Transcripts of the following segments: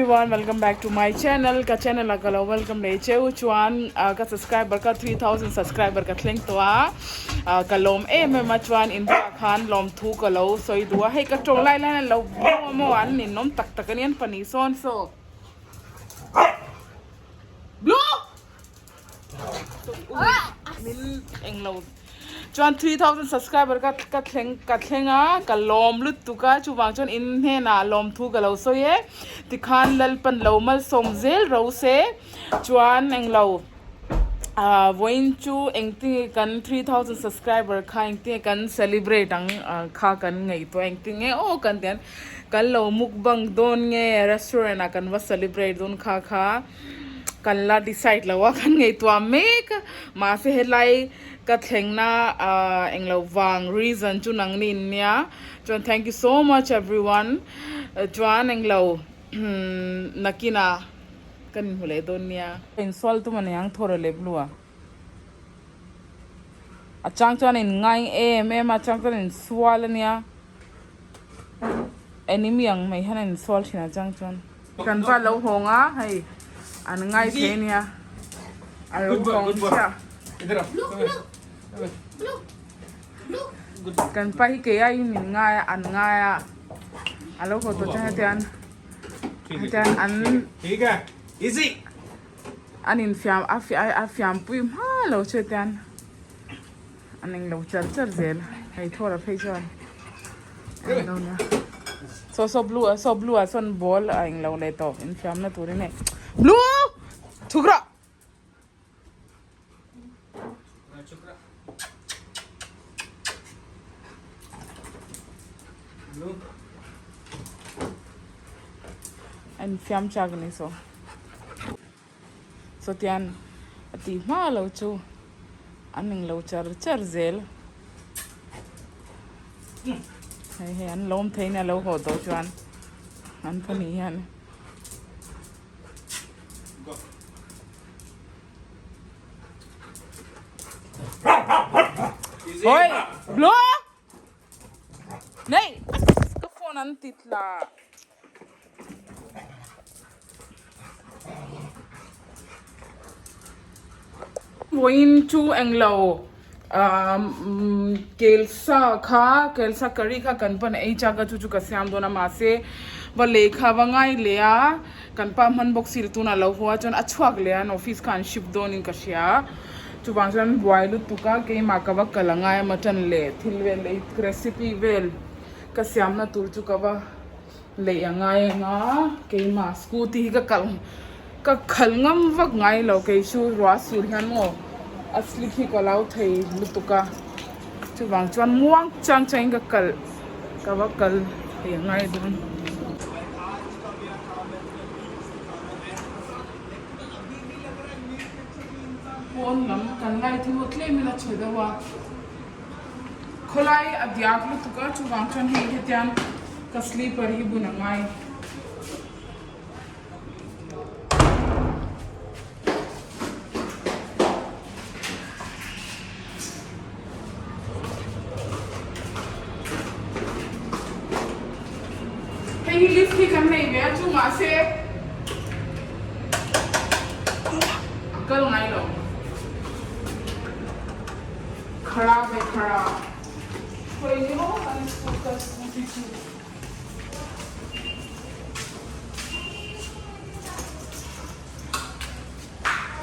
everyone, welcome back to my channel. Ka channel a ka lo welcome leh cheu chuan ka subscriber ka 3000 subscriber ka thleng tawh a, ka lawm em em a chuan in bulah khan lawm thu ka lo sawi duh a, hei ka tawng lai lai an lo bo a maw an ninawm tak tak a ni an pahnih sawn saw Blue! Min englo chuan 3000 subscriber ka ka thleng ka thleng a ka lawm lutuk a chuvang chuan in hnenah lawm thu ka lo sawi e tikhan Lalpan lo malsawm zel ro se chuan englo ah vawiin chu engtinge kan 3000 subscriber kha engtinge kan celebrate ang kha kan ngaihtuah engtinge aw kan tian kan lo mukbang dawn nge restaurant ah kan va celebrate dawn kha kha. Kan la decide lo a, kan ngaihtuah mek a, mahse helai ka thlengna ah englo vang reason chu nangni in nia, chuan thank you so much everyone, chuan englo nakinah kan inhmu leh dawn nia. Insual tum a niang thawr a lep lu a, a chang chuan a inngai em em a, a chang chuan a insual a nia, enemy ang mai hian a insual thin a chang chuan. Kan pa lo hawng a hei an ngai thei ania a lo hawng chiah kan pa hi kei aiin min ngai a an ngai a a lo haw tawh chuan hetiang hetiang an an infiam a a fiampui hma lo chu hetiang An englo char char zel hei thawr a phei chuan englo nia saw saw blue ah saw blue ah sawn ball a englo leh tawh infiam na turin hei blue chhuk rawh a infiam chak a ni saw. Sawtian a tih hma lo chu an englo char char zel. Hei hei an lawm thei nia lo haw tawh chuan an pahnih hian. Hoi! Blue! Nei! Ka phone an ti tla. Vawiin chu englo kelsa kha kelsa curry kha kan pan ei chak a chu chu ka siam dawn a mahse va lehkha va ngai leh a kan pa hman bawk si tunah lo haw a chuan a chhuak leh a an office kha an shift dawn in ka hria chuvang chuan buai lutuk a keimah ka va kal angai a mutton leh thil vel ei recipe vel ka siamna tur chu ka va Lei a ngai anga keimah scooty hi ka kalh ka khalh ngam vak ngai lo kei chu ruah sur hian maw a slip hi ka lo thei lutuk a chuvang chuan muang chang changin ka kalh ka va kal thei a ngai dawn. Pawn lam kan light hi maw tlem in a chhe deuh a. Khawlai a diak lutuk a chuvang chuan hei hetiang ka slipper hi bun a ngai. Hei hi lift hi kan nei ve a chu mahse a kal ngai lo. Khara ve khara. Khawi ni maw kan school ka scooty chu.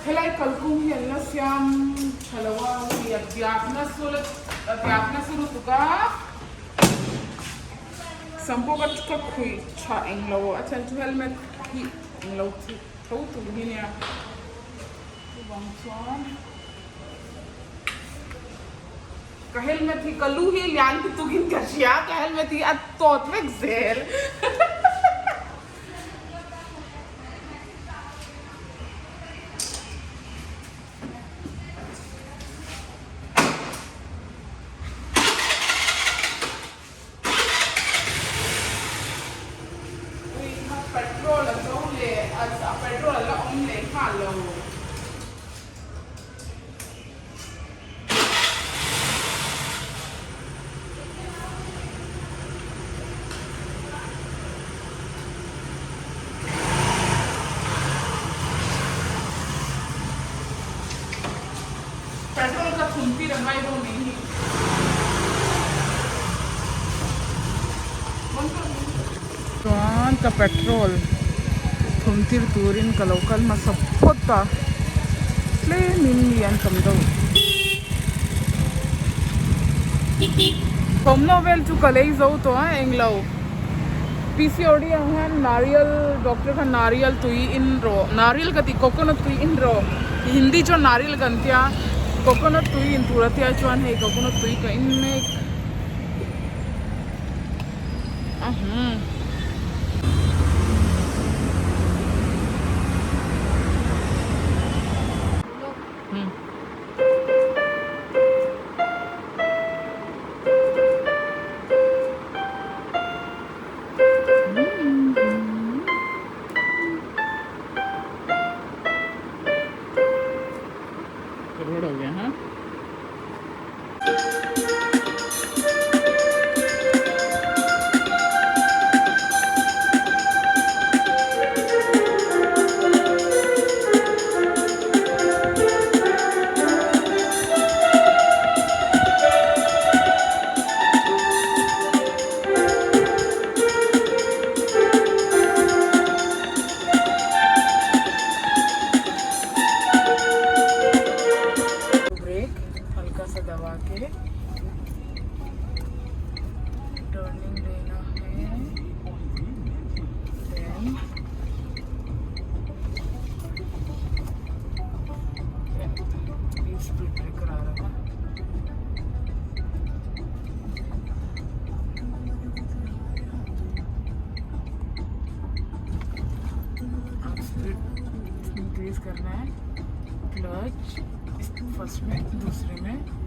Helai kalkung hi an la siam tha lo a, hei a biakna sul a biakna su lutuk a, sam pawh ka ka khuih tha englo a chhan chu helmet hi englo tho tur hi nia chuvang chuan. Ka helmet hi ka lu hi lian lutuk in ka hria ka helmet hi a tawt vek zel. Ui kha petrol a zo leh a petrol a la awm leh nghal lo. vai bawk nih hi. Chuan ka petrol thawm tir turin ka lo kal hmasa phawt a, tlemin mi an tam deuh. Thawmhnaw vel chu ka lei zo tawh a englo PCOD ang hian nariyal doctor khan nariyal tui in rawh nariyal ka tih coconut tui in rawh hindi chuan nariyal kan tia coconut tui in tur a tia chuan hei coconut tui ka in mek. गड़बड़ हो गया हाँ Brake हल्का सा दबा के टर्निंग लेना है then speed breaker आ रहा था। अब स्पीड इंक्रीज करना है। क्लच फर्स्ट में, दूसरे में।